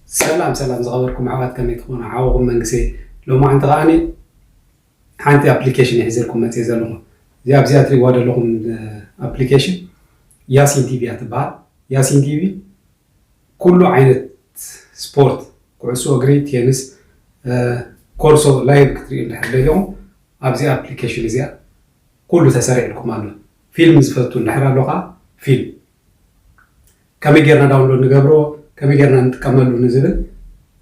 ሰላም ሰላም ዝኸበርኩም ኣሕዋት፣ ከመይ ትኾኑ? ሓውኹም መንግስቴ። ሎማዓንቲ ከዓኒ ሓንቲ ኣፕሊኬሽን እየ ሒዘልኩም መፅየ ዘለኹ። እዚኣ ኣብዚኣ ትሪእዋ ዘለኹም ኣፕሊኬሽን ያሲን ቲቪ እያ ትበሃል። ያሲን ቲቪ ኩሉ ዓይነት ስፖርት፣ ኩዕሶ እግሪ፣ ቴንስ፣ ኮርሶ ላይቭ ክትሪኡ እንድሕር ደሊኹም ኣብዚኣ ኣፕሊኬሽን እዚኣ ኩሉ ተሰሪዕልኩም ኣሎ። ፊልም ዝፈቱ እንድሕር ኣሎ ከዓ ፊልም ከመይ ጌርና ዳውንሎድ ንገብሮ፣ ከመይ ጌርና ንጥቀመሉ ንዝብል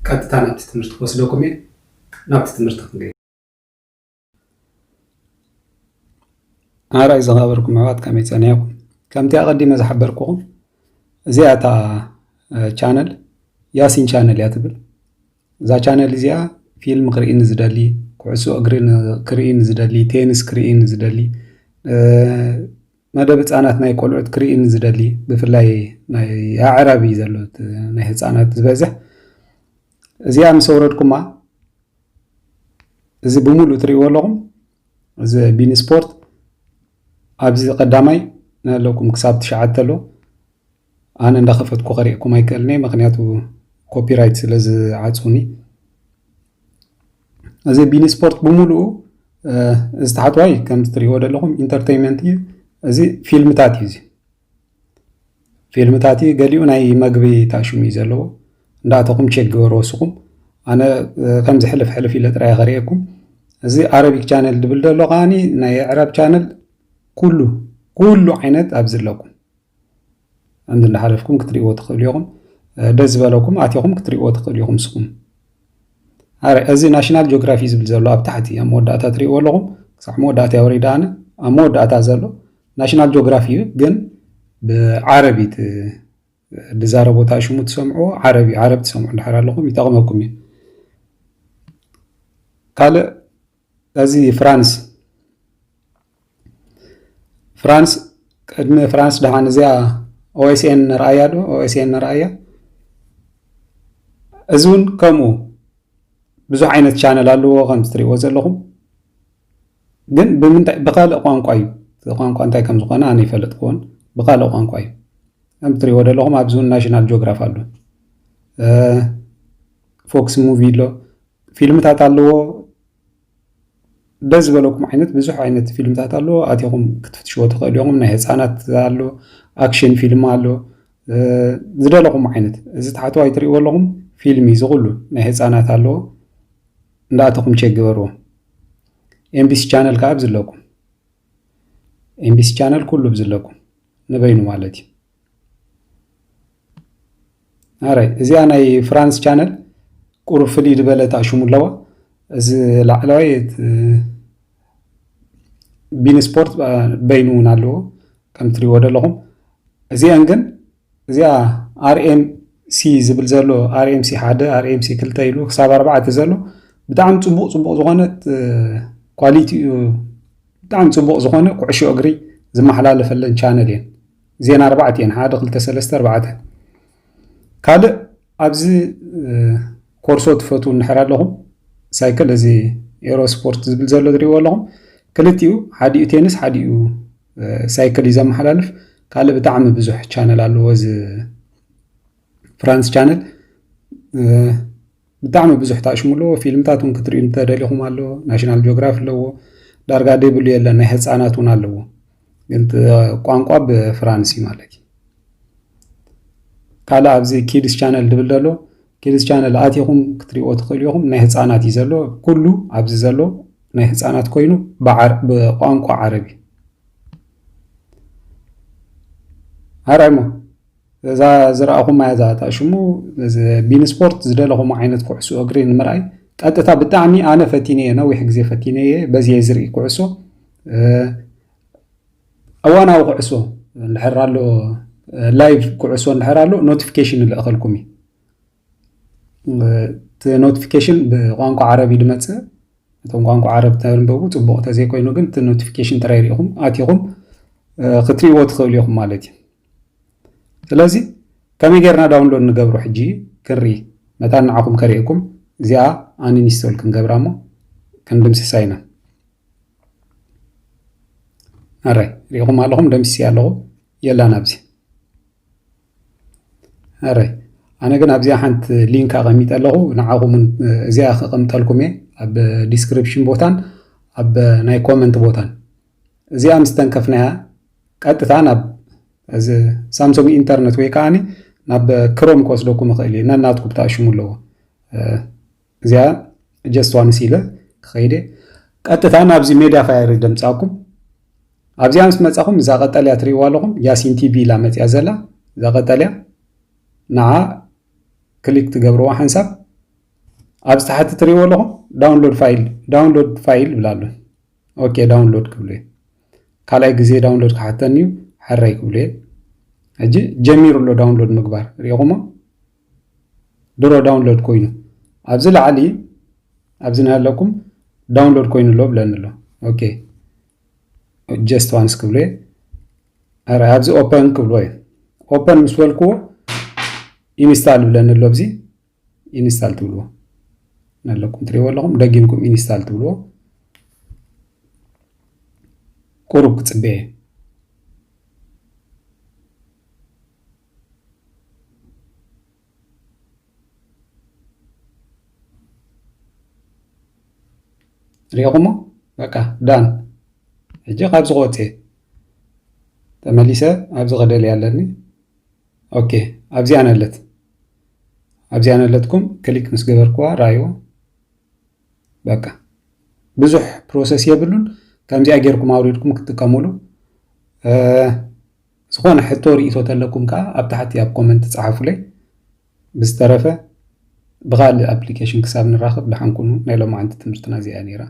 ቀጥታ ናብቲ ትምህርቲ ክወስደኩም እየ። ናብቲ ትምህርቲ ክንገ ኣራይ ዝኸበርኩም ኣሕዋት ከመይ ጸኒሕኩም? ከምቲ ኣቐዲመ ዝሓበርኩኹም እዚኣ እታ ቻነል ያሲን ቻነል እያ ትብል። እዛ ቻነል እዚኣ ፊልም ክርኢ ንዝደሊ፣ ኩዕሶ እግሪ ክርኢ ንዝደሊ፣ ቴኒስ ክርኢ ንዝደሊ፣ መደብ ህፃናት ናይ ቆልዑት ክርኢ ንዝደሊ፣ ብፍላይ ናይ ኣዕራቢ ዘሎ ናይ ህፃናት ዝበዝሕ እዚኣ ምስ ኣውረድኩማ እዚ ብምሉእ ትርእይዎ ኣለኹም። እዚ ቢን ስፖርት ኣብዚ ቀዳማይ ናለኩም ክሳብ ትሽዓተ ኣሎ። ኣነ እንዳኸፈትኩ ከርእየኩም ኣይክእልን እየ፣ ምክንያቱ ኮፒራይት ስለ ዝዓፁኒ። እዚ ቢን ስፖርት ብምሉኡ እዚ ታሕተዋይ ከምዚ ትርእይዎ ዘለኹም ኢንተርቴይንመንት እዩ። እዚ ፊልምታት እዩ። እዚ ፊልምታት እዩ። ገሊኡ ናይ መግቢ ታሽሙ እዩ ዘለዎ። እንዳእተኹም ቼክ ግበሩ ወስኹም። ኣነ ከምዚ ሕልፍ ሕልፍ ኢለ ጥራይ ከርእየኩም። እዚ ኣረቢክ ቻነል ድብል ዘሎ ከዓኒ ናይ ኣዕራብ ቻነል ኩሉ ኩሉ ዓይነት ኣብዚ ኣለኩም። ከምዚ እንዳሓለፍኩም ክትርእይዎ ትኽእሉ ኢኹም። ደስ ዝበለኩም ኣቲኹም ክትርእይዎ ትኽእሉ ኢኹም ንስኹም። ኣረ እዚ ናሽናል ጂኦግራፊ ዝብል ዘሎ ኣብ ታሕቲ ኣብ መወዳእታ ትርእይዎ ኣለኹም። ክሳዕ መወዳእታ የውሪዳ ኣነ ኣብ መወዳእታ ዘሎ ናሽናል ጂኦግራፊ እዩ፣ ግን ብዓረቢት ድዛረቦ ታሽሙ ትሰምዑ ዓረቢ ዓረብ ትሰምዑ እንድሕር ኣለኹም ይጠቕመኩም እዩ። ካልእ እዚ ፍራንስ ፍራንስ ቅድሚ ፍራንስ ደሓን እዚኣ ኦኤስኤን ንርኣያ ዶ? ኦኤስኤን ንርኣያ። እዚ እውን ከምኡ ብዙሕ ዓይነት ቻነል ኣለዎ ከምዚ ትሪእዎ ዘለኹም፣ ግን ብምንታይ ብካልእ ቋንቋ እዩ። እቲ ቋንቋ እንታይ ከም ዝኾነ ኣነ ይፈልጥኩዎን ብካልእ ቋንቋ እዩ። ከም ትሪእዎ ዘለኹም ኣብዚ እውን ናሽናል ጂኦግራፍ ኣሎ፣ ፎክስ ሙቪ ኣሎ፣ ፊልምታት ኣለዎ። ደስ ዝበለኩም ዓይነት ብዙሕ ዓይነት ፊልምታት ኣሎ፣ ኣቲኹም ክትፍትሽዎ ትኽእሉ ኢኹም። ናይ ህፃናት ኣሎ፣ ኣክሽን ፊልም ኣሎ፣ ዝደለኹም ዓይነት። እዚ ታሕተዋይ ትሪእዎ ኣለኹም ፊልም እዩ፣ ዝኹሉ ናይ ህፃናት ኣለዎ። እንዳኣተኹም ቼክ ግበርዎ። ኤምቢሲ ቻነል ከዓ ኣብዚ ኣለኩም። ኤምቢሲ ቻነል ኩሉ ኣብዚ ኣለኩም ንበይኑ ማለት እዩ። ኣራይ እዚኣ ናይ ፍራንስ ቻነል ቁሩብ ፍልይ ዝበለ ታሽሙ ኣለዋ። እዚ ላዕለዋይ ቢን ስፖርት በይኑ እውን ኣለዎ ከም ትሪእዎ ዘለኹም። እዚአን ግን እዚኣ ኣርኤምሲ ዝብል ዘሎ ኣርኤምሲ ሓደ ኣርኤምሲ ክልተ ኢሉ ክሳብ ኣርባዕተ ዘሎ ብጣዕሚ ፅቡቕ ፅቡቕ ዝኾነ ኳሊቲኡ ብጣዕሚ ፅቡቕ ዝኾነ ኩዕሾ እግሪ ዝመሓላለፈለን ቻነል እየን። እዚአን ኣርባዕተ እየን፣ ሓደ ክልተ ሰለስተ ኣርባዕተ። ካልእ ኣብዚ ኮርሶ ትፈትዉ እንድሕር ኣለኹም ሳይክል እዚ ኤሮ ስፖርት ዝብል ዘሎ ትሪእዎ ኣለኹም። ክልቲኡ ሓዲኡ ቴኒስ ሓዲኡ ሳይክል እዩ ዘመሓላልፍ። ካልእ ብጣዕሚ ብዙሕ ቻነል ኣለዎ እዚ ፍራንስ ቻነል። ብጣዕሚ ብዙሕ ታሽሙ ኣለዎ። ፊልምታት እውን ክትሪኡ እንተደሊኹም ኣለዎ። ናሽናል ጂኦግራፊ ኣለዎ። ዳርጋ ደይብሉ የለን። ናይ ህፃናት እውን ኣለዎ። ግን ቋንቋ ብፍራንስ እዩ ማለት እዩ። ካልእ ኣብዚ ኪድስ ቻነል ድብል ዘሎ ኪድስ ቻነል ኣቲኹም ክትሪእዎ ትኽእሉ ኢኹም። ናይ ህፃናት እዩ ዘሎ። ኩሉ ኣብዚ ዘሎ ናይ ህፃናት ኮይኑ ብዓር- ብቋንቋ ዓረብ እዩ። ኣርኣይሞ እዛ ዝረኣኹማ እያ እዛ እታ ሽሙ። እዚ ቢን ስፖርት ዝደለኹም ዓይነት ኩዕሶ እግሪ ንምርኣይ ቀጥታ ብጣዕሚ ኣነ ፈቲነየ፣ ነዊሕ ግዜ ፈቲነየ፣ በዚ እየ ዝርኢ ኩዕሶ። እ፣ እዋናዊ ኩዕሶ እንድሕር ኣሎ፣ ላይቭ ኩዕሶ እንድሕር ኣሎ ኖቲፊኬሽን ይልእኸልኩም እዩ። እቲ ኖቲፊኬሽን ብቋንቋ ዓረብ እዩ ዝመፅእ። እቶም ቋንቋ ዓረብ ተንበቡ ፅቡቕ ተዘይኮይኑ ግን እቲ ኖቲፊኬሽን ጥራይ ሪኢኹም ኣቲኹም፣ እ፣ ክትሪእዎ ትኽእሉ ኢኹም ማለት እዩ። ስለዚ ከመይ ጌርና ዳውንሎድ ንገብሮ ሕጂ ክንርኢ። መታን ንዓኹም ከርእየኩም። እዚኣ ኣንኢንስቶል ክንገብራ እሞ ክንድምስሳ ኢና። ኣራይ ሪኢኹም ኣለኹም፣ ደምስስ ኣለኹ። የላን ኣብዚ። ኣራይ ኣነ ግን ኣብዚኣ ሓንቲ ሊንክ ኣቐሚጠ ኣለኹ። ንዓኹም እውን እዚኣ ከቐምጠልኩም እየ ኣብ ዲስክሪፕሽን ቦታን ኣብ ናይ ኮመንት ቦታን። እዚኣ ምስ ተንከፍናያ ቀጥታ ናብ እዚ ሳምሶንግ ኢንተርነት ወይ ከዓኒ ናብ ክሮም ክወስደኩም ይኽእል እዩ። ነናትኩም ተኣሽሙ ኣለዎ። እዚኣ ጀስት ዋንስ ኢለ ክኸይደ ቀጥታ ናብዚ ሜድያ ፋየር ደምፃኩም። ኣብዚኣ ምስ መፃኹም እዛ ቀጠልያ ትሪእዋ ኣለኹም ያሲን ቲቪ ኢላ መፅያ ዘላ እዛ ቀጠልያ ንዓ ክሊክ ትገብርዋ ሓንሳብ ኣብዚ ታሕቲ ትሪእዎ ኣለኹም ዳውንሎድ ፋይል ዳውንሎድ ፋይል ይብላ ኣሎ። ኦኬ ዳውንሎድ ክብሉ እየ። ካልኣይ ግዜ ዳውንሎድ ክሓተኒ እዩ። ሕራይ ክብሉ እየ። ሕጂ ጀሚሩ ኣሎ ዳውንሎድ ምግባር ሪኢኹሞ። ድሮ ዳውንሎድ ኮይኑ ኣብዚ ላዕሊ ኣብዚ ናሃለኩም ዳውንሎድ ኮይኑ ኣሎ ብለኒ ኣሎ። ኦኬ ጀስት ዋንስ ክብሉ እየ። ኣረ ኣብዚ ኦፐን ክብልዎ እየ። ኦፐን ምስ በልክዎ ኢንስታል ብለኒ ኣሎ። ኣብዚ ኢንስታል ትብልዎ ነለኩም ትሪእዎ ኣለኹም። ደጊምኩም ኢንስታል ትብልዎ። ቁሩብ ክፅበየ ሪኢኹሞ በቃ ዳን። ሕጂ ካብዚ ክወፅእ እየ። ተመሊሰ ኣብዚ ክደልያ ኣለኒ። ኦኬ ኣብዚኣ ነለት ኣብዚኣ ነለትኩም ክሊክ ምስ ገበርክዋ ራይዎ። በቃ ብዙሕ ፕሮሰስ የብሉን። ከምዚኣ ጌርኩም ኣውሪድኩም ክትጥቀሙሉ። ዝኾነ ሕቶ ርእቶ ተለኩም ከዓ ኣብ ታሕቲ ኣብ ኮመንት ጸሓፉለይ። ብዝተረፈ ብኻልእ ኣፕሊኬሽን ክሳብ ንራኸብ ደሓን ኩኑ። ናይ ሎማዓንቲ ትምህርትና እዚኣ ነይራ።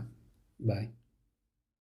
ባይ።